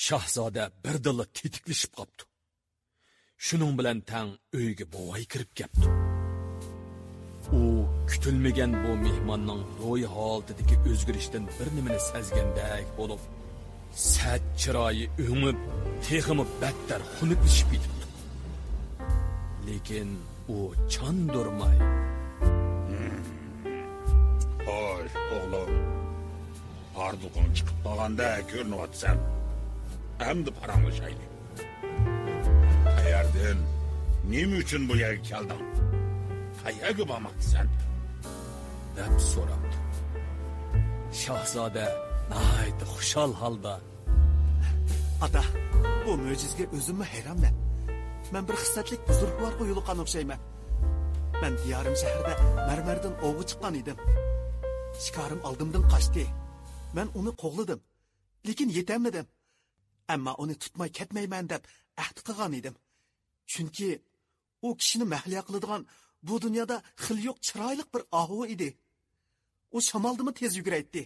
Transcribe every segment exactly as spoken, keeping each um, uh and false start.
شاھزادە بىردىنلا تېتىكلىشىپ قاپتۇ. شۇنىڭ بىلەن تەڭ ئۆيگە بوۋاي كىرىپ كەپتۇ. ئۇ كۈتۈلمىگەن بۇ مېھماننىڭ روھىي ھالىتىدىكى ئۆزگىرىشتىن بىر نېمىنى سەزگەندەك بولۇپ، سەت چىرايى ئۆڭۈپ، تېخىمۇ بەتتەر خۇنۈكلىشىپ كېتىپتۇ. لېكىن ئۇ چاندۇرماي. خوش، ئوغلۇم. ھاردۇقۇڭ چىقىپ قالغاندەك كۆرۈنۈۋاتىسەن. ئەمدى پاراڭلىشايلى. قەيەردىن، نېمە ئۈچۈن بۇ يەرگە كەلدىڭ؟ قەيەرگە بارماقچىسەن؟ دەپ سوراپتۇ. شاھزادە ناھايىتى خۇشال ھالدا. ئاتا، بۇ مۆجىزىگە ئۆزۈممۇ ھەيرانمەن. مەن بىر خىسلەتلىك بۇزرۇقۋارغا يولۇققان ئوخشايمەن. مەن دىيارىم شەھىرىدە مەرمەردىن ئوۋغا چىققان ئىدىم. شىكارىم ئالدىمدىن قاچتى. مەن ئۇنى قوغلىدىم. لېكىن يېتەلمىدىم. ئەمما ئۇنى تۇتماي كەتمەيمەن دەپ ئەھدە قىلغان ئىدىم. چۈنكى ئۇ كىشىنى مەھلىيا قىلىدىغان بۇ دۇنيادا خىلى يوق چىرايلىق بىر ئاھۇ ئىدى. ئۇ شامالدىمۇ تېز يۈگۈرەيتتى.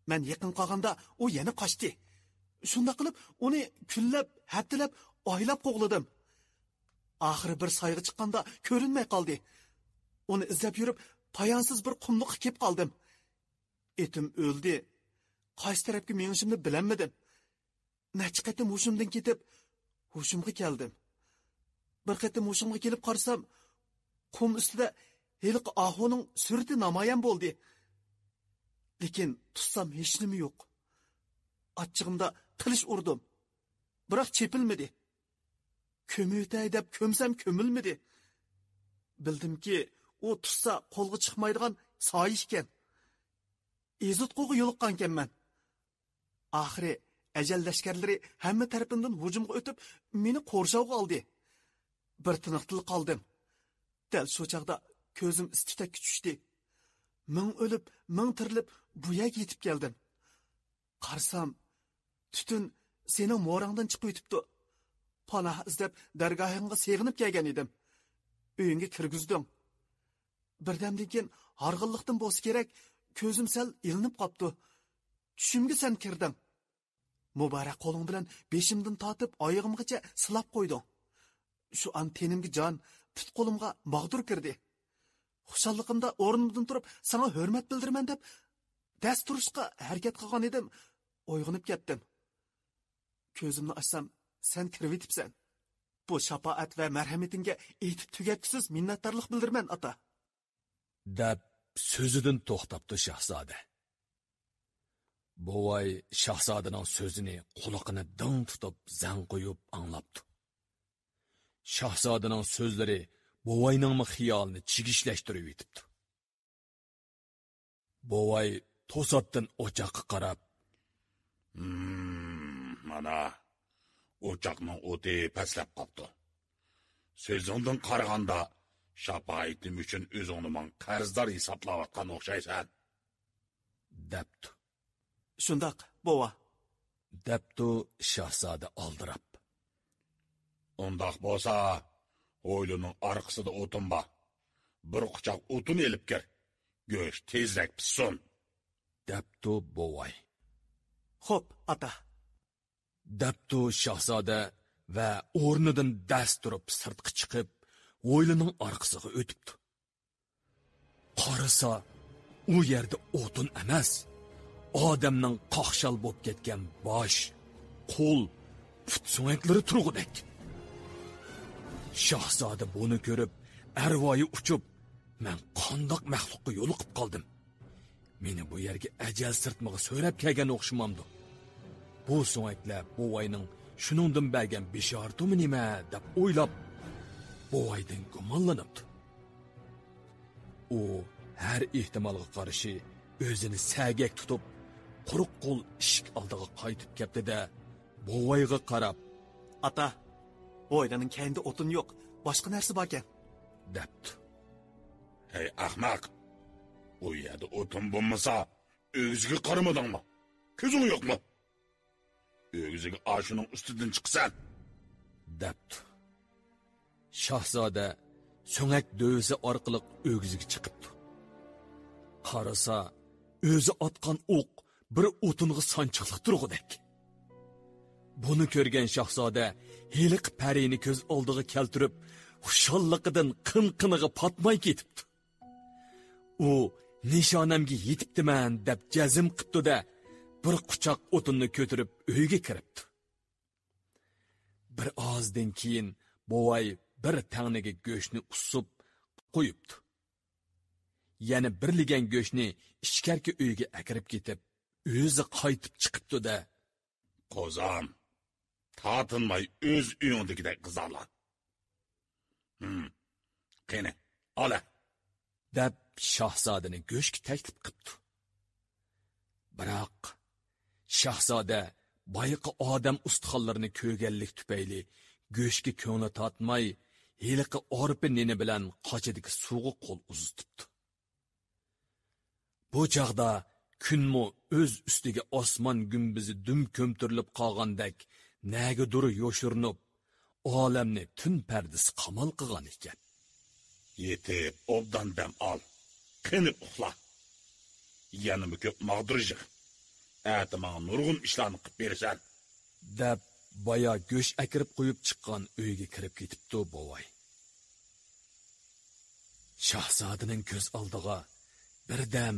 مەن يېقىن قالغاندا ئۇ يەنە قاچتى. شۇنداق قىلىپ ئۇنى كۈنلەپ، ھەپتىلەپ، ئايلاپ قوغلىدىم. ئاخىرى بىر سايغا چىققاندا كۆرۈنمەي قالدى. ئۇنى ئىزدەپ يۈرۈپ پايانسىز بىر قۇملۇققا كېلىپ قالدىم. ئېتىم ئۆلدى. قايسى تەرەپكە مېڭىشىمنى بىلەلمىدىم. نەچچە قېتىم ھوشۇمدىن كېتىپ، ھوشۇمغا كەلدىم. بىر قېتىم ھوشۇمغا كېلىپ قارىسام، قۇم ئۈستىدە ھېلىقى ئاھۇنىڭ سۈرىتى نامايان بولدى. لېكىن تۇتسام ھېچنېمە يوق. ئاچچىقىمدا قىلىچ ئۇردۇم. بىراق چېپىلمىدى. كۆمۈۋېتەي دەپ كۆمسەم كۆمۈلمىدى. بىلدىمكى، ئۇ تۇتسا قولغا چىقمايدىغان سايە ئىكەن. ئېزىتقۇغا يولۇققانكەنمەن. ئاخىرى ئەجەل لەشكەرلىرى ھەممە تەرىپىمدىن ھۇجۇمغا ئۆتۈپ، مېنى قورشاۋغا ئالدى. بىر تىنىقتىلا قالدىم. دەل شۇ چاغدا كۆزۈم ئىس تۈتەككە چۈشتى. مىڭ ئۆلۈپ، مىڭ تىرىلىپ بۇ يەرگە يېتىپ كەلدىم. قارىسام، تۈتۈن سېنىڭ موراڭدىن چىقىۋېتىپتۇ. پاناھ ئىزدەپ دەرگاھىڭغا سېغىنىپ كەلگەن ئىدىم. ئۆيۈڭگە كىرگۈزدۈڭ. بىردەمدىن كېيىن ھارغىنلىقتىن بولسا كېرەك، كۆزۈم سەل ئىلىنىپ قاپتۇ. چۈشۈمگە سەن كىردىڭ. مۇبارەك قولۇڭ بىلەن بېشىمدىن تارتىپ ئايىغىمغىچە سىلاپ قويدۇڭ. شۇ ئان تېنىمگە جان، پۇت-قولۇمغا ماغدۇر كىردى. خۇشاللىقىمدا ئورنۇمدىن تۇرۇپ ساڭا ھۆرمەت بىلدۈرىمەن دەپ دەس تۇرۇشقا ھەرىكەت قىلغان ئىدىم، ئويغىنىپ كەتتىم. كۆزۈمنى ئاچسام، سەن كىرىۋېتىپسەن. بۇ شاپائەت ۋە مەرھەمىتىڭگە ئېيتىپ تۈگەتكۈسىز مىننەتدارلىق بىلدۈرىمەن، ئاتا. دەپ سۆزىدىن توختاپتۇ شاھزادە. بوۋاي شاھزادىنىڭ سۆزىنى قۇلىقىنى دىڭ تۇتۇپ زەڭ قويۇپ ئاڭلاپتۇ. شاھزادىنىڭ سۆزلىرى بوۋاينىڭمۇ خىيالىنى چىگىشلەشتۈرۈۋېتىپتۇ. بوۋاي توساتتىن ئوچاققا قاراپ، ھىم، مانا، ئوچاقنىڭ ئوتى پەسلەپ قاپتۇ. سۆزۈڭدىن قارىغاندا، شاپائىتىم ئۈچۈن ئۆزۈڭنى ماڭا قەرزدار ھېسابلاۋاتقان ئوخشايسەن. دەپتۇ. شۇنداق، بوۋا. دەپتۇ شاھزادە ئالدىراپ. ئۇنداق بولسا، ھويلىنىڭ ئارقىسىدا ئوتۇن بار. بىر قۇچاق ئوتۇن ئېلىپ كىر. گۆش تېزرەك پىشسۇن. دەپتۇ بوۋاي. خوپ، ئاتا. دەپتۇ شاھزادە ۋە ئورنىدىن دەس تۇرۇپ سىرتقا چىقىپ، ھويلىنىڭ ئارقىسىغا ئۆتۈپتۇ. قارىسا، ئۇ يەردە ئوتۇن ئەمەس، ئادەمنىڭ قاقشال بولۇپ كەتكەن باش، قول، پۇت سۆڭەكلىرى تۇرغۇدەك. شاھزادە بۇنى كۆرۈپ، ئەرۋايى ئۇچۇپ، مەن قانداق مەخلۇققا يولۇقۇپ قالدىم؟ مېنى بۇ يەرگە ئەجەل سىرتمىغا سۆرەپ كەلگەن ئوخشىمامدۇ؟ بۇ سۆڭەكلەر بوۋاينىڭ شۇنىڭدىن بەرگەن بېشارىتىمۇ نېمە دەپ ئويلاپ، بوۋايدىن گۇمانلىنىپتۇ. ئۇ ھەر ئېھتىمالغا قارشى ئۆزىنى سەگەك تۇتۇپ، قۇرۇق قول ئىشىك ئالدىغا قايتىپ كەپتۇ-دە، بوۋايغا قاراپ، ئاتا، بوۋايلارنىڭ كەينىدە ئوتۇن يوق، باشقا نەرسە باركەن، دەپتۇ. ھەي ئەخمەق! ئۇ يەردە ئوتۇن بولمىسا، ئۆگزىگە قارىمىدىڭمۇ؟ كۆزۈڭ يوقمۇ؟ ئۆگزىگە ئاشۇنىڭ ئۈستىدىن چىقىسەن! دەپتۇ. شاھزادە سۆڭەك دۆۋىسى ئارقىلىق ئۆگزىگە چىقىپتۇ. قارىسا، ئۆزى ئاتقان ئوق بىر ئوتۇنغا سانچىقلىق تۇرغۇدەك. بۇنى كۆرگەن شاھزادە ھېلىقى پەرىنى كۆز ئالدىغا كەلتۈرۈپ، خۇشاللىقىدىن قىن-قىنىغا پاتماي كېتىپتۇ. ئۇ نىشانەمگە يېتىپتىمەن دەپ جەزم قىپتۇ-دە، بىر قۇچاق ئوتۇننى كۆتۈرۈپ ئۆيگە كىرىپتۇ. بىر ئازدىن كېيىن بوۋاي بىر تەڭنىگە گۆشنى ئۇسسۇپ قويۇپتۇ. يەنە بىر لېگەن گۆشنى ئىچكەركى ئۆيگە ئەكىرىپ كېتىپ، ئۆزى قايتىپ چىقىپتۇ-دە، «قوزام، تارتىنماي ئۆز ئۆيۈڭدىكىدەك غىزالان. ھىم، قېنى، ئالە!» دەپ شاھزادىنى گۆشكە تەكلىپ قىپتۇ. بىراق، شاھزادە بايىقى ئادەم ئۇستىخانلىرىنى كۆرگەنلىك تۈپەيلى گۆشكە كۆڭلى تارتماي، ھېلىقى ئارپا نېنى بىلەن قاچىدىكى سۇغا قول ئۇزىتىپتۇ. بۇ چاغدا كۈنمۇ ئۆز ئۈستىگە ئاسمان گۈمبىزى دۈم كۆمتۈرۈلۈپ قالغاندەك نەگىدۇر يوشۇرۇنۇپ، ئالەمنى تۈن پەردىسى قامال قىلغان ئىكەن. «يېتىپ ئوبدان دەم ئال، قېنى ئۇخلا. يەنىمۇ كۆپ ماغدۇر يىغ. ئەتە ماڭا نۇرغۇن ئىشلارنى قىلىپ بېرىسەن.» دەپ، بايا گۆش ئەكىرىپ قويۇپ چىققان ئۆيگە كىرىپ كېتىپتۇ بوۋاي. شاھزادىنىڭ كۆز ئالدىغا بىردەم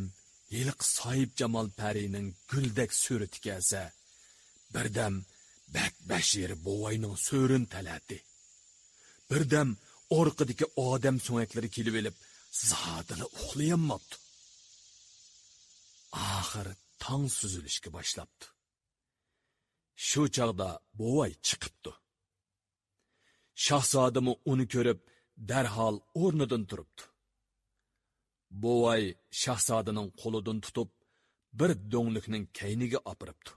ھېلىقى ساھىبجامال پەرىنىڭ گۈلدەك سۈرىتى كەلسە، بىردەم بەك بەشىرە بوۋاينىڭ سۆرۈن تەلەتى، بىردەم ئارقىدىكى ئادەم سۆڭەكلىرى كېلىۋېلىپ، زادىلا ئۇخلىيالماپتۇ. ئاخىر تاڭ سۈزۈلۈشكە باشلاپتۇ. شۇ چاغدا بوۋاي چىقىپتۇ. شاھزادىمۇ ئۇنى كۆرۈپ، دەرھال ئورنىدىن تۇرۇپتۇ. بوۋاي شاھزادىنىڭ قولىدىن تۇتۇپ، بىر دۆڭلۈكنىڭ كەينىگە ئاپىرىپتۇ.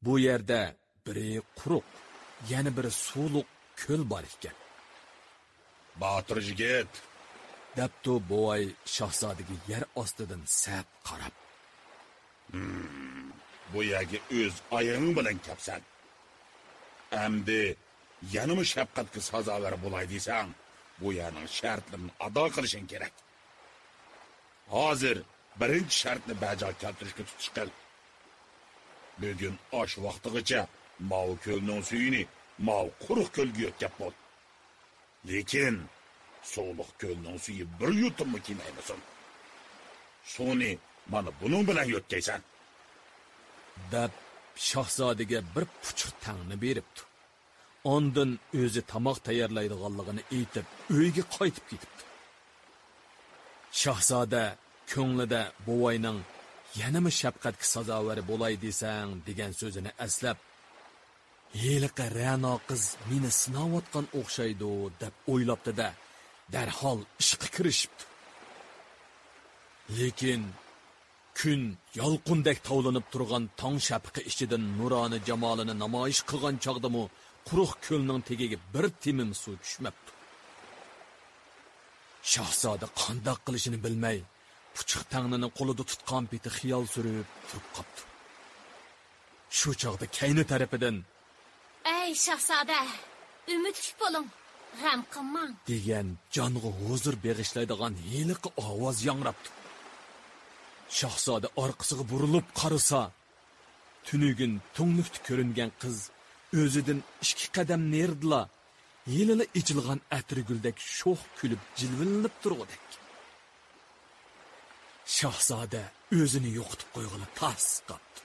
بۇ يەردە بىرى قۇرۇق، يەنە بىرى سۇلۇق كۆل بار ئىكەن. «باتۇر يىگىت!» دەپتۇ بوۋاي شاھزادىگە يەر ئاستىدىن سەت قاراپ. «ھىم، بۇ يەرگە ئۆز ئايىغىڭ بىلەن كەپسەن. ئەمدى يەنىمۇ شەپقەتكە سازاۋەر بولاي دېسەڭ، بۇ يەرنىڭ شەرتلىرىنى ئادا قىلىشىڭ كېرەك. ھازىر بىرىنچى شەرتنى بەجا كەلتۈرۈشكە تۇتۇش قىل. بۈگۈن ئاش ۋاقتىغىچە ماۋۇ كۆلنىڭ سۈيىنى ماۋۇ قۇرۇق كۆلگە يۆتكەپ بول. لېكىن سۇلۇق كۆلنىڭ سۈيى بىر يۇتۇممۇ كېمەيمىسۇن. سۇنى مانا بۇنىڭ بىلەن يۆتكەيسەن.» دەپ، شاھزادىگە بىر پۇچۇق تەڭنە بېرىپتۇ. ئاندىن ئۆزى تاماق تەييارلايدىغانلىقىنى ئېيتىپ، ئۆيگە قايتىپ كېتىپتۇ. شاھزادە كۆڭلىدە بوۋاينىڭ يەنىمۇ شەپقەتكە سازاۋەر بولاي دېسەڭ دېگەن سۆزىنى ئەسلەپ، ھېلىقى رەنا قىز مېنى سىناۋاتقان ئوخشايدۇ دەپ ئويلاپتۇ-دە، دەرھال ئىشقا كىرىشىپتۇ. لېكىن كۈن يالقۇندەك تاۋلىنىپ تۇرغان تاڭ شەپىقى ئىچىدىن نۇرانە جامالىنى نامايىش قىلغان چاغدىمۇ قۇرۇق كۆلنىڭ تېگىگە بىر تېمىم سۇ چۈشمەپتۇ. شاھزادە قانداق قىلىشىنى بىلمەي، پۇچۇق تەڭنىنى قولىدا تۇتقان پېتى خىيال سۈرۈپ تۇرۇپ قاپتۇ. شۇ چاغدا كەينى تەرىپىدىن، «ئەي شاھزادە، ئۈمىدلىك بولۇڭ، غەم قىلماڭ» دېگەن جانغا ھۇزۇر بېغىشلايدىغان ھېلىقى ئاۋاز ياڭراپتۇ. شاھزادە ئارقىسىغا بۇرۇلۇپ قارىسا، تۈنۈگۈن تۈڭلۈكتە كۆرۈنگەن قىز ئۆزىدىن ئىككى قەدەم نېرىدىلا ھېلىلا ئېچىلغان ئەتىرگۈلدەك شوخ كۈلۈپ جىلۋىلىنىپ تۇرغۇدەك. شاھزادە ئۆزىنى يوقىتىپ قويغىلى تارس قاپتۇ.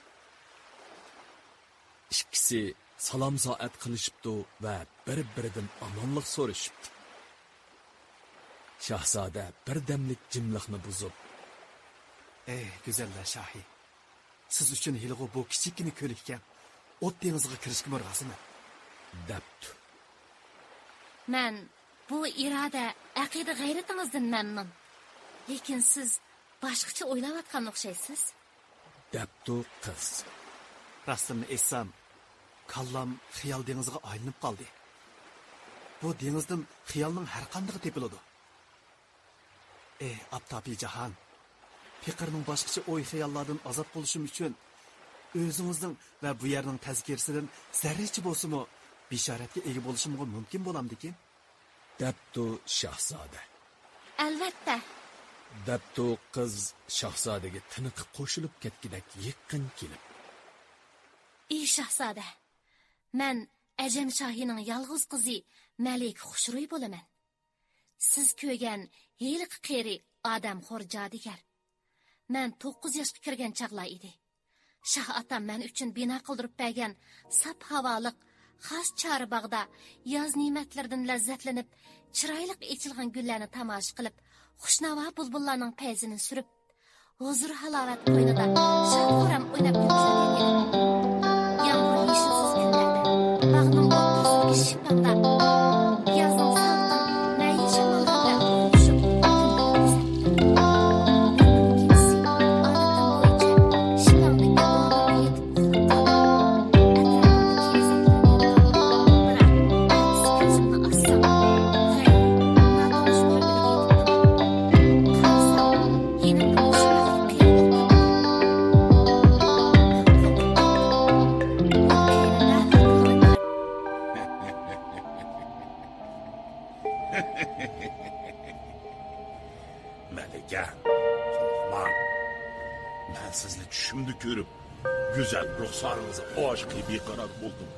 ئىككىسى سالام سائەت قىلىشىپتۇ ۋە بىر-بىرىدىن ئامانلىق سورىشىپتۇ. شاھزادە بىردەملىك جىملىقنى بۇزۇپ، «ئەي گۈزەللەر شاھى، سىز ئۈچۈن ھېلىغۇ بۇ كىچىككىنە كۆل ئىكەن، ئوت دېڭىزىغا كىرىشكىمۇ رازىمەن» دەپتۇ. «مەن بۇ ئىرادە، ئەقىدە-غەيرىتىڭىزدىن مەمنۇن. لېكىن سىز باشقىچە ئويلاۋاتقان ئوخشايسىز» دەپتۇ قىز. «راستىنى ئېيتسام، كاللام خىيال دېڭىزىغا ئايلىنىپ قالدى. بۇ دېڭىزدىن خىيالنىڭ ھەرقاندىقى تېپىلىدۇ. ئېھ، ئاپتاپى جاھان! پېقىرنىڭ باشقىچە ئوي-خىياللاردىن ئازاد بولۇشۇم ئۈچۈن ئۆزىڭىزنىڭ ۋە بۇ يەرنىڭ تەزكىرىسىدىن زەررىچە بولسىمۇ بېشارەتكە ئىگە بولۇشۇمغا مۇمكىن بولامدىكىن؟» دەپتۇ شاھزادە. «ئەلۋەتتە!» دەپتۇ قىز شاھزادىگە تىنىقى قوشۇلۇپ كەتكۈدەك يېقىن كېلىپ. «ئى شاھزادە، مەن ئەجەم شاھىنىڭ يالغۇز قىزى مەلىكە خۇشرۇي بولىمەن. سىز كۆرگەن ھېلىقى قېرى ئادەمخور جادۇگەر. مەن توققۇز ياشقا كىرگەن چاغلار ئىدى. شاھ ئاتام مەن ئۈچۈن بىنا قىلدۇرۇپ بەرگەن ساپ ھاۋالىق خاس چارباغدا ياز نېمەتلىرىدىن لەززەتلىنىپ، چىرايلىق ئېچىلغان گۈللەرنى تاماشا قىلىپ، خۇشناۋا بۇلبۇللارنىڭ پەيزىنى سۈرۈپ، ھۇزۇر-ھالاۋەت قوينىدا شاد-خۇرام ئويناپ يۈرگۈزەر ئىدى. يامغۇر يېشىلسىز كۈنلەردە باغنىڭ ئوتتۇرىسىدىكى شىپپاڭدا يازنىڭ سالقىن مەيىن شاماللىرى بىلەن ئۇرۇشۇپ، كۈننى ئۆتكۈزەتتىم. مەن ئۇنىڭ كېچىسى ئادىتىم بويىچە شىپپاڭدىكى ئورنۇمدا يېتىپ ئۇخلاپ قالدىم. ئەتراپىمدا كېرىزەكلەر ياتقان. بىراق، ئەتىسى كۆزۈمنى ئاچسام، غەيرىي، ناتونۇش بىر ئۆيگە يېتىپ قالدىم. قارىسام، يېنىمدا مۇشۇ بەختلىك قېرى ئولتۇرۇپتۇ. مەن قورقۇپ كەتتىم. بۇ قېرى دەرھال قىلغان گەپ. مەلىكە، قورقماڭ. مەن سىزنى چۈشۈمدە كۆرۈپ، گۈزەل رۇخسارىڭىزغا ئاشىقى بىقارار بولدۇم.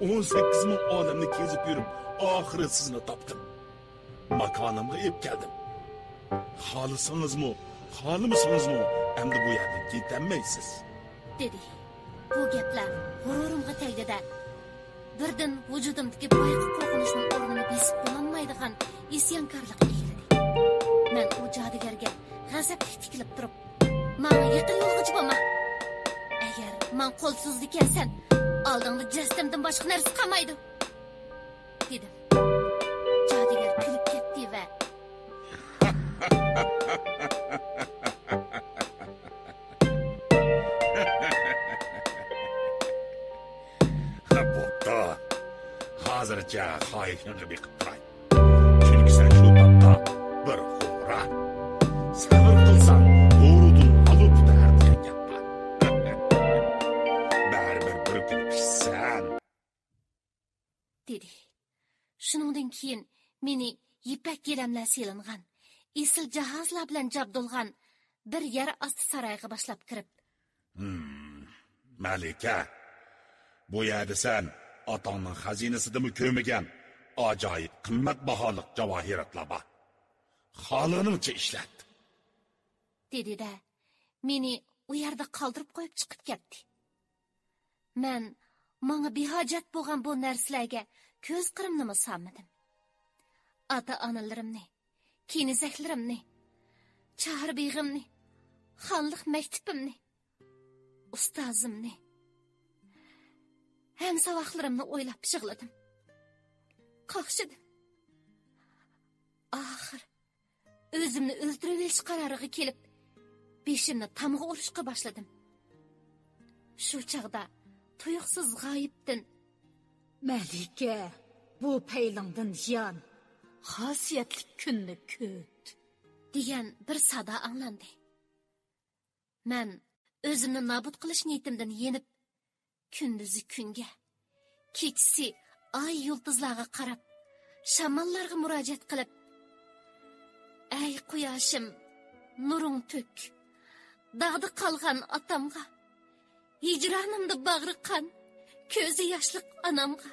ئون سەككىز مىڭ ئالەمنى كېزىپ يۈرۈپ، ئاخىرى سىزنى تاپتىم. ماكانىمغا ئېلىپ كەلدىم. خالىسىڭىزمۇ، خالىمىسىڭىزمۇ، ئەمدى بۇ يەردىن كېتەلمەيسىز. دېدى. بۇ گەپلەر غۇرۇرۇمغا تەگدى-دە، بىردىن ۋۇجۇدۇمدىكى بايىقى قورقۇنچنىڭ ئورنىنى بېسىپ بولالمايدىغان ئىسيانكارلىق ئېگىلدى. مەن ئۇ جادۇگەرگە غەزەپلىك تىكىلىپ تۇرۇپ، ماڭا يېقىن يولغىچە بولما. ئەگەر ماڭا قول سوزىدىكەنسەن، ئالدىڭدا جەسىتىمدىن باشقا نەرسە قالمايدۇ، دېدىم. جادۇگەر كۈلۈپ كەتتى ۋە بوپتۇ. ھازىرچە خاھىشىڭغا بېقىپ تۇراي. چۈنكى سەن شۇ تاپتا بىر غورا. سەۋر قىلساڭ، غورىدىن ئالۇپ كېتەر دېگەن گەپ بار. بەرىبىر بىر كۈنى پىشىسەن. دېدى. شۇنىڭدىن كېيىن مېنى يىپەك گىلەملەر سېلىنغان، ئېسىل جاھازلار بىلەن جابدۇلغان بىر يەر ئاستى سارايغا باشلاپ كىرىپ، ھىم، مەلىكە، بۇ يەردە سەن ئاتاڭنىڭ خەزىنىسىدىمۇ كۆرمىگەن ئاجايىپ قىممەت باھالىق جاۋاھىراتلار بار. خالىغىنىڭچە ئىشلەت. دېدى-دە، مېنى ئۇ يەردە قالدۇرۇپ قويۇپ چىقىپ كەتتى. مەن ماڭا بىھاجەت بولغان بۇ نەرسىلەرگە كۆز قىرىمنىمۇ سالمىدىم. ئاتا-ئانىلىرىمنى، كېنىزەكلىرىمنى، چاھاربېغىمنى، خانلىق مەكتىپىمنى، ئۇستازىمنى، ھەمساۋاقلىرىمنى ئويلاپ يىغلىدىم. قاقشىدىم. ئاخىر ئۆزۈمنى ئۆلتۈرۈۋېلىش قارارىغا كېلىپ، بېشىمنى تامغا ئۇرۇشقا باشلىدىم. شۇ چاغدا تۇيۇقسىز غايىبتىن، «مەلىكە، بۇ پەيلىڭدىن يان، خاسىيەتلىك كۈننى كۈت» دېگەن بىر سادا ئاڭلاندى. مەن ئۆزۈمنى نابۇت قىلىش نىيىتىمدىن يېنىپ، كۈندۈزى كۈنگە، كېچىسى ئاي يۇلتۇزلارغا قاراپ، شاماللارغا مۇراجىئەت قىلىپ، «ئەي قۇياشىم، نۇرۇڭ تۆك، داغدا قالغان ئاتامغا، ھىجرانىمدا باغرى قان، كۆزى ياشلىق ئانامغا،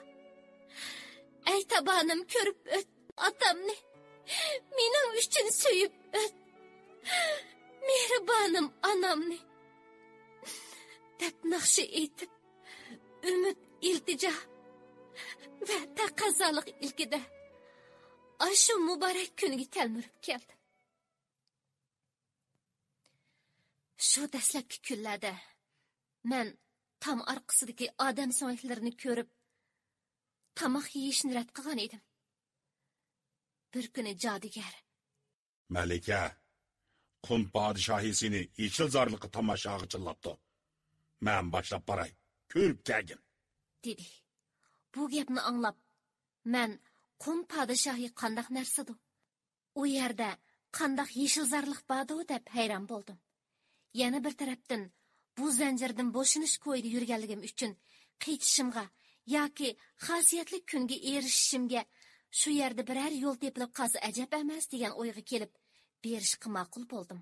ئەي تاپانىم، كۆرۈپ ئۆت ئاتامنى، مېنىڭ ئۈچۈن سۆيۈپ ئۆت، مېھرىبانىم ئانامنى» دەپ ناخشا ئېيتىپ، ئۈمىد، ئىلتىجا ۋە تەقەززالىق ئىلكىدە ئاشۇ مۇبارەك كۈنگە تەلمۈرۈپ كەلدىم. شۇ دەسلەپكى كۈنلەردە مەن تام ئارقىسىدىكى ئادەم سۆڭەكلىرىنى كۆرۈپ، تاماق يېيىشنى رەت قىلغان ئىدىم. بىر كۈنى جادۇگەر، «مەلىكە، قۇم پادىشاھى سېنى يېشىل زارلىققا تاماشاغا چىللاپتۇ. مەن باشلاپ باراي، كۆرۈپ كەلگىن» دېدى. بۇ گەپنى ئاڭلاپ، مەن قۇم پادىشاھى قانداق نەرسىدۇ؟ ئۇ يەردە قانداق يېشىل زارلىق باردۇ دەپ ھەيران بولدۇم. يەنە بىر تەرەپتىن، بۇ زەنجىردىن بوشىنىش كويىدا يۈرگەنلىكىم ئۈچۈن قېچىشىمغا ياكى خاسىيەتلىك كۈنگە ئېرىشىشىمگە شۇ يەردە بىرەر يول تېپىلىپ قالسا ئەجەب ئەمەس دېگەن ئويغا كېلىپ، بېرىشقا ماقۇل بولدۇم.